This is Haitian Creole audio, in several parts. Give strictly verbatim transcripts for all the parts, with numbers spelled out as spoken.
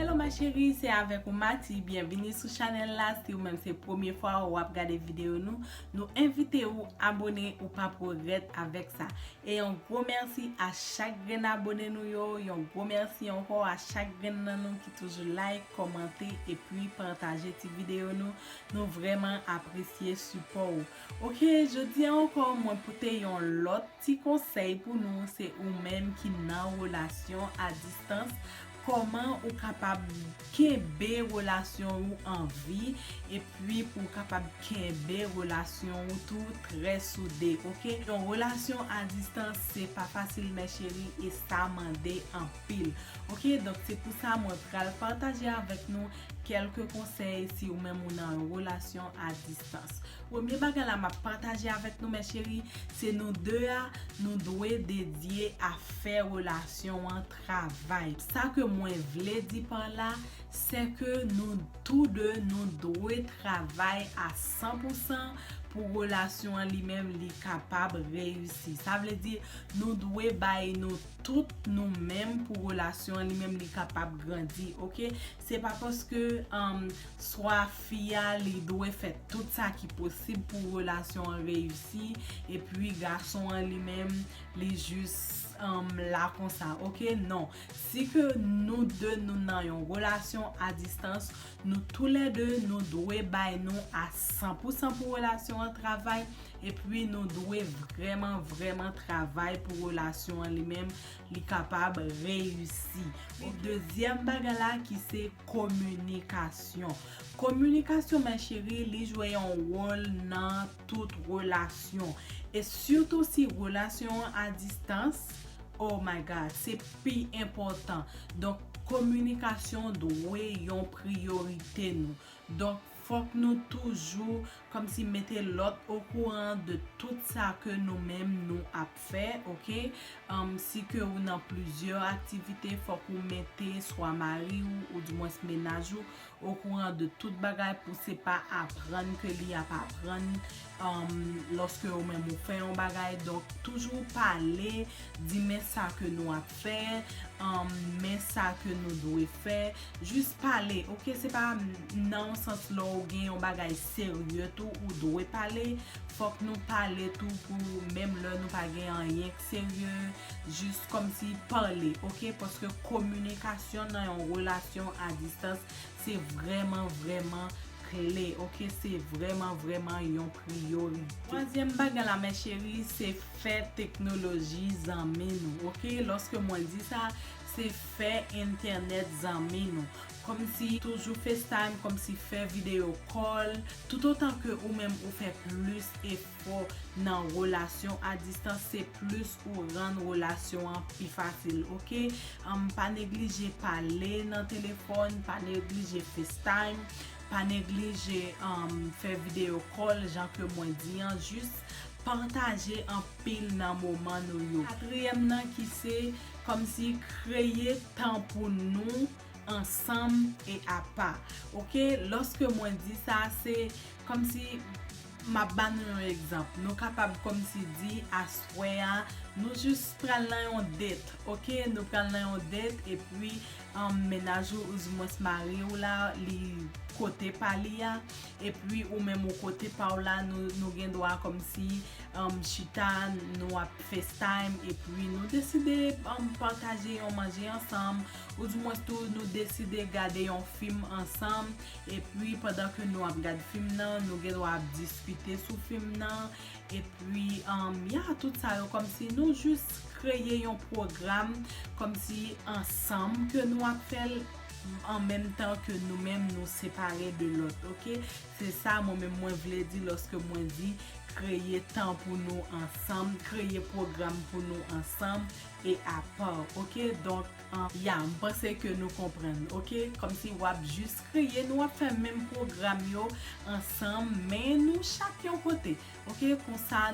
Hello ma chérie, se avèk ou Mati. Byenvini sou chanèl la. Si ou menm se premye fwa ou ap gade videyo nou, nou envite ou abone, ou p ap regrèt avèk sa. E yon gwo mèsi a chak grenn abone nou yo, yon gwo mèsi ankò a chak grenn nan nou ki toujou like, kòmante epi pataje ti videyo nou. Nou vrèman apresye sipò ou. Oke, jodi a ankò mwen pote yon lòt ti konsèy pou nou, se ou menm ki nan relasyon a distans, kòman ou kapab kenbe relasyon ou an vi, epi pou w kapab kenbe relasyon ou tou trè soude, oke? Yon relasyon a distans, se pa fasil, mes chéries, e sa mande anpil, oke? Donk, se pou sa mwen pral pataje avèk nou kèlke konsèy si ou menm ou nan yon relasyon a distans. Premye bagay la m ap pataje avèk nou, mes chéries, se nou de a, nou dwe dedye a fè relasyon an travay. Sa ke mwen vle di pa la, se ke nou tou de, nou dwe travay a san pou san pou relasyon an li menm li kapab reyisi. Sa vle di, nou dwe bay nou tout nou menm pou relasyon an li menm li kapab grandi, oke? Se pa paske, um, swa fi a li dwe fè tout sa ki posib pou relasyon an reyisi, epi gason an li menm, li jis, um, la konsa, oke? Non. Si ke nou de nou nan yon relasyon a distans, nou toulède nou dwe bay nou a san pou san pou relasyon an travay, epi nou dwe vrèman, vrèman travay pou relasyon an li menm, li kapab reyisi. Dezyèm bagay la ki se kominikasyon. Kominikasyon, mes chéries, li jwe yon wòl nan tout relasyon. E sitou si relasyon an a distans, oh my God, se pi enpòtan. Donk, kominikasyon dwe yon priyorite nou. Donk, fòk nou toujou kòmsi mete lòt okouran de tout sa ke nou menm nou ap fè, oke? Um, si ke ou nan plizyè aktivite, fòk ou mete swa mari ou, oudimwens mennaj ou, okouran de tout bagay pou se pa aprann ke li ap aprann, um, lòske ou menm ou fè yon bagay. Donk, toujou pale, di men sa ke nou ap fè, um, men sa ke nou dwe fè. Jis pale, oke? Se pa nan yon sans lè ou gen yon bagay serye tou, ou dwe pale. Fòk nou pale tou pou menm lè nou pa gen anyen k serye, jis kòmsi pale, oke? Paske kominikasyon nan yon relasyon a distans, se vrèman, vrèman kle, oke? Se vrèman, vrèman yon priyorite. Twazyèm bagay la, mes chéries, se fè teknoloji zanmi nou, oke? Lòske mwen di sa, se fè entènèt zanmi nou. Kòmsi toujou FaceTime, kòmsi fè video call. Toutotan ke ou menm ou fè plis efò nan relasyon a distans, se plis ou rann relasyon an pi fasil, oke? Um, pa neglije pale nan telefòn, pa neglije FaceTime, pa neglije, um, fè video call, jan ke mwen di an, jis pataje anpil nan moman nou yo. Katriyèm nan ki se kòmsi kreye tan pou nou ansanm e apa. Oke, lòske mwen di sa, se kòmsi m ap ba nou yon egzanp. Nou kapab kòmsi di aswè a, nou jis pral nan yon date, oke? Nou pral nan yon date, epi, um, mennaj ou, oudimwens mari w la, li kote pa li a, epi ou menm ou kote pa w la, nou, nou gen dwa kòmsi, um, chita, nou ap FaceTime, epi nou deside, um, pataje yon manje ansanm, oudimwens tou nou deside gade yon fim ansanm, epi pandan ke nou ap gad fim nan, nou gen dwa ap diskite sou fim nan, epi, um, ya, tout sa yo, kòmsi nou jis kreye yon pwogram, kòmsi ansanm ke nou ap fè l, an menm tan ke nou menm nou separe de lòt, oke? Se sa mwen menm mwen vle di lòske mwen di kreye tan pou nou ansanm, kreye pwogram pou nou ansanm e apa, oke? Donk, an, ya, m panse ke nou konprann, oke? Kòmsi w ap jis kreye, nou ap fè menm pwogram yo ansanm, men nou chak yon kote, oke? Konsa,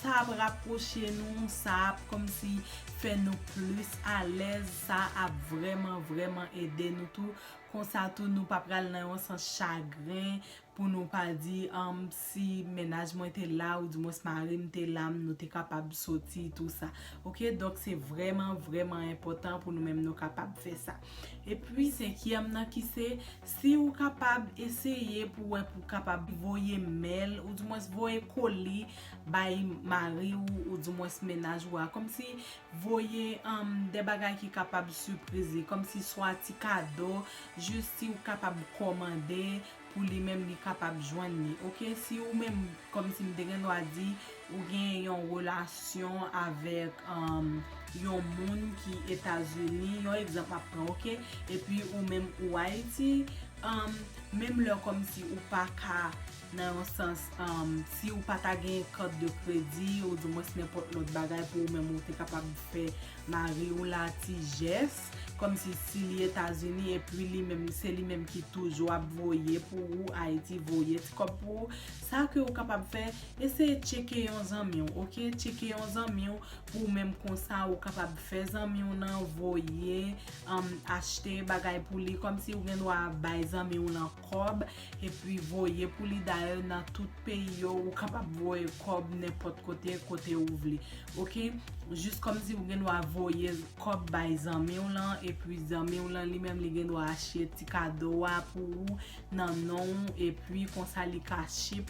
sa ap rapwoche nou, sa ap kòmsi fè nou plis alèz, sa ap vrèman, vrèman ede nou tou. Konsa tou, nou pa pral nan yon sans chagren, pou nou pa di, um, si mennaj mwen te la, ou di mwens mari m te la, nou te kapab soti, tou sa. Oke, donk se vrèman, vrèman enpòtan pou nou menm nou kapab fè sa. Epi, senkyèm nan ki se, si ou kapab eseye pou wè pou kapab voye mèl, ou di mwens voye koli bay mari ou, ou di mwens mennaj ou a. Kòmsi voye, um, de bagay ki kapab sipriz li, kòmsi swa ti kado, jis si ou kapab kòmande, pou li menm li kapab jwenn li. Oke, si ou menm, kòmsi m te gen dwa di, ou gen yon relasyon avèk, um, yon moun ki Etazini, yon egzanp m ap pran, oke, epi ou menm ou Ayiti, um, menm lè kòmsi ou pa ka, nan yon sans, um, si ou pa ta gen kat de kredi, ou di mwens nenpòt lòt bagay pou ou menm ou te kapab fè mari ou la ti jès, kòmsi si li Etazini, epi li menm, se li menm ki toujou ap voye pou ou, Ayiti voye ti kòb pou ou, sa ke ou kapab fè, eseye tcheke yon zanmi w, oke? Tcheke yon zanmi w pou ou menm, konsa ou kapab fè zanmi w nan voye, um, achte bagay pou li, kòmsi ou gen dwa bay zanmi w lan kòb, epi voye pou li. Dayè, nan tout peyi yo, ou kapab voye kòb nenpòt kote, kote ou vle. Oke? Jis kòmsi ou gen dwa voye kòb bay zanmi w lan, epi zanmi w lan li menm li gen dwa achte ti kado a pou ou nan non w, epi konsa li ka ship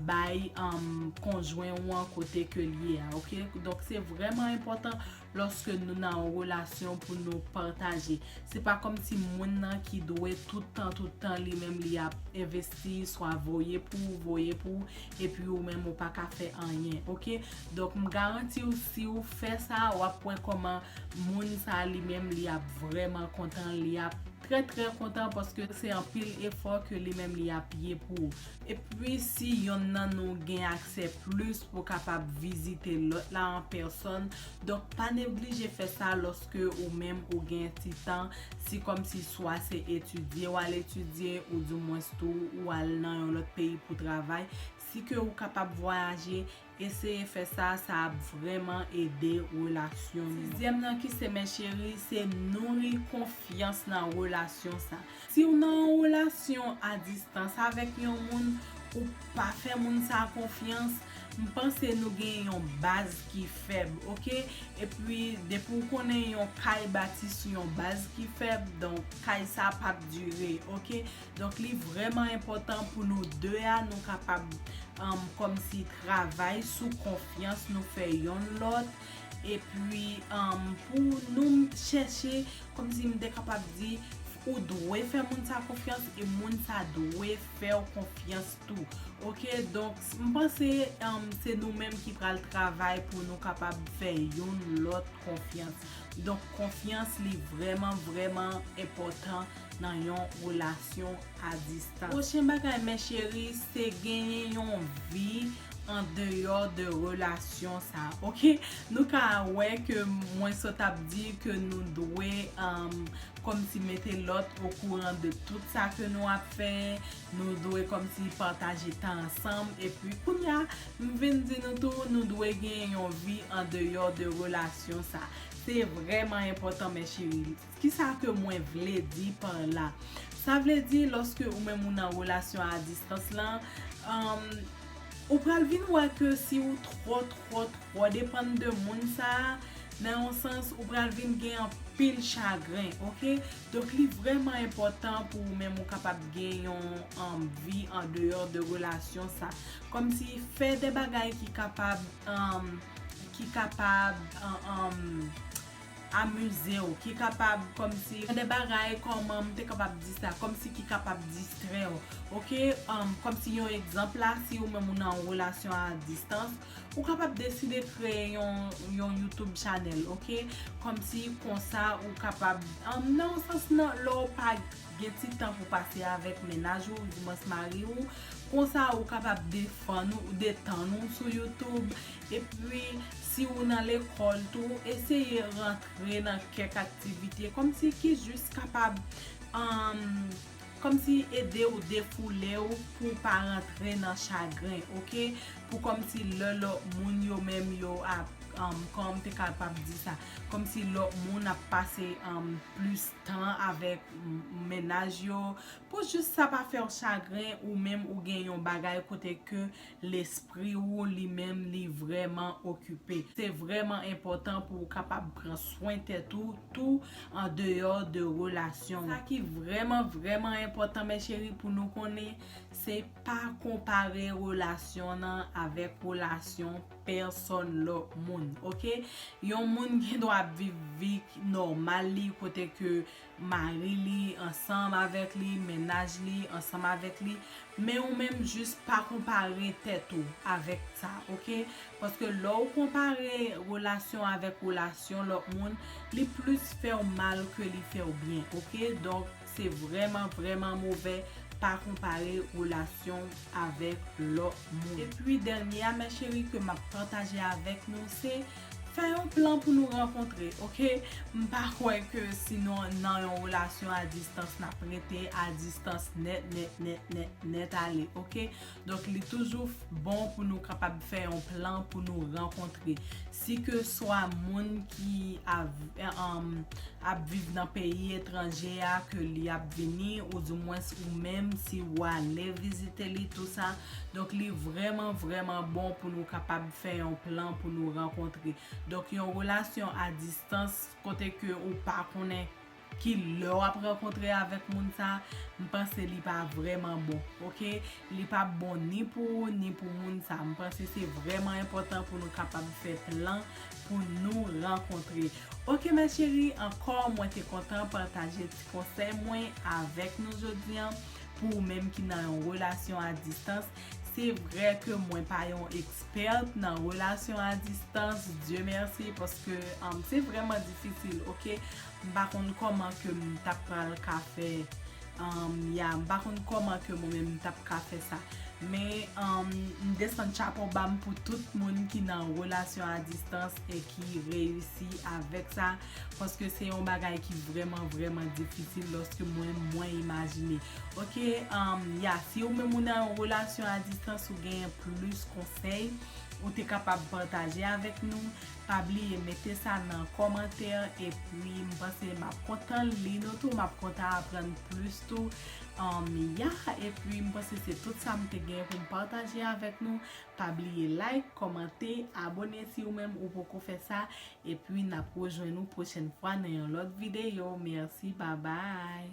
bay, um, konjwen ou an kote ke l ye a, oke? Donk se vrèman enpòtan lòske nou nan yon relasyon pou nou pataje. Se pa kòmsi moun nan ki dwe tout tan, tout tan li menm li ap envesti, swa voye pou ou, voye pou ou, epi ou menm ou pa ka fè anyen, oke? Donk m garanti w, si ou fè sa, w ap wè kòman moun sa li menm li ap vrèman kontan, li ap trè, trè kontan paske se anpil efò ke li menm li ap ye pou ou. Epi si yonn nan nou gen aksè plis pou kapab vizite lòt la an pèsòn, donk pa neglije fè sa lòske ou menm ou gen ti tan, si kòmsi swa se etidye w al etidye, ou di mwens tou ou al nan yon lòt peyi pou travay, si ke ou kapab vwayaje, eseye fè sa, sa ap vrèman ede relasyon nou. Sizyèm nan ki se, mes chéries, se nouri konfyans nan relasyon sa. Si w nan yon relasyon a distans avèk yon moun, ou pa fè moun sa konfyans, m panse nou gen yon baz ki fèb, oke? Epi, depi w konnen yon kay bati sou yon baz ki fèb, donk kay sa p ap dire, oke? Donk, li vrèman enpòtan pou nou de a, nou kapab, um, kòmsi travay sou konfyans nou fè yonn lòt. Epi, um, pou nou chèche, kòmsi m te kapab di, ou dwe fè moun sa konfyans e moun sa dwe fè w konfyans tou. Oke, donk, m panse, um, se nou menm ki pral travay pou nou kapab fè youn lòt konfyans. Donk, konfyans li vrèman, vrèman enpòtan nan yon relasyon a distans. Pwochen bagay, mes chéries, se genyen yon vi an deyò de relasyon sa, oke? Nou ka wè ke mwen sot ap di ke nou dwe, um, kòmsi mete lòt okouran de tout sa ke nou ap fè, nou dwe kòmsi pataje tan ansanm, epi kounye a, m vin di nou tou, nou dwe gen yon vi an deyò de relasyon sa. Se vrèman enpòtan, mes chéries. Kisa ke mwen vle di pa la? Sa vle di, lòske ou menm ou nan relasyon a distans lan, um, ou pral vin wè ke si ou twò, twò, twò depann de moun sa a, nan yon sans, ou pral vin gen anpil chagren, oke? Donk, li vrèman enpòtan pou ou menm ou kapab gen yon, um, vi an deyò de relasyon sa. Kòmsi fè de bagay ki kapab, um, ki kapab, um, um, amize w, ki kapab kòmsi fè de bagay, kòman m te kapab di sa, kòmsi ki kapab distrè w, oke? Um, kòmsi yon egzanp la, si ou menm ou nan yon relasyon a distans, ou kapab deside kreye yon, yon YouTube channel, oke? Kòmsi konsa ou kapab, um, nan yon sans nan, lè w pa gen ti tan pou pase avèk mennaj ou, dimwens mari ou, konsa ou kapab defann ou, detann ou sou YouTube. Epi, si ou nan lekòl tou, eseye rantre nan kèk aktivite, kòmsi ki jis kapab, um, kòmsi ede w defoule w pou w pa rantre nan chagren, oke? Pou kòmsi lè lòt moun yo menm yo ap um, kòman m te kapab di sa, kòmsi lòt moun ap pase um, plis tan avèk um, mennaj yo, pou jis sa pa fè w chagren, ou menm ou gen yon bagay kote ke lespri ou li menm li vrèman okipe. Se vrèman enpòtan pou w kapab pran swen tèt ou tou an deyò de relasyon. Sa ki vrèman, vrèman enpòtan, mes chéries, pou nou konnen, se pa konpare relasyon nan avèk relasyon pèsòn lòt moun, oke? Yon moun gen dwa ap viv vi nòmal li, kote ke mari li ansanm avèk li, mennaj li ansanm avèk li, men ou menm jis pa konpare tèt ou avèk sa, oke? Paske lè w konpare relasyon avèk relasyon lòt moun, li plis fè w mal ke li fè w byen, oke? Donk, se vrèman, vrèman movè pa konpare relasyon avèk lòt moun. Epi dènye a, mes chéries, ke m ap pataje avèk nou, se fè yon plan pou nou rankontre, oke? M pa kwè ke si nou nan yon relasyon a distans, n ap rete a distans nèt, nèt, nèt, nèt, nèt ale, oke? Donk, li toujou bon pou nou kapab fè yon plan pou nou rankontre. Si ke swa moun ki ap, um, ap viv nan peyi etranje a, ke li ap vini, oudimwens ou menm, si w ale vizite li, tou sa. Donk, li vrèman, vrèman bon pou nou kapab fè yon plan pou nou rankontre. Donk, yon relasyon a distans, kote ke ou pa konnen ki lè w ap rankontre avèk moun sa, m panse li pa vrèman bon, oke? Li pa bon ni pou ou, ni pou moun sa. M panse se vrèman enpòtan pou nou kapab fè plan pou nou rankontre. Oke, mes chéries, ankò, mwen te kontan pataje ti konsèy mwen avèk nou jodi a. Pou ou menm ki nan yon relasyon a distans, se vrè ke mwen pa yon ekspèt nan relasyon a distans, Dieu merci, paske um, se vrèman difisil, oke? M pa konn kòman ke m t ap pral ka fè, um, ya, m pa konn kòman ke mwen menm m t ap ka fè sa. Men, um, m desann chapo ba m pou tout moun ki nan relasyon a distans e ki reyisi avèk sa, paske se yon bagay ki vrèman, vrèman difisil lòske mwen, mwen imajine. Oke, um, ya, si ou menm ou nan yon relasyon a distans, ou genyen plis konsèy, ou te kapab pataje avèk nou. Pa bliye mete sa nan kòmantè, epi m panse m ap kontan li nou tou, m ap kontan aprann plis tou. Um, ya, epi m panse se tout sa m te gen pou m pataje avèk nou. Pa bliye like, kòmante, abone si ou menm ou poko fè sa, epi n ap rejwenn nou pwochèn fwa nan yon lòt videyo. Mèsi, babay.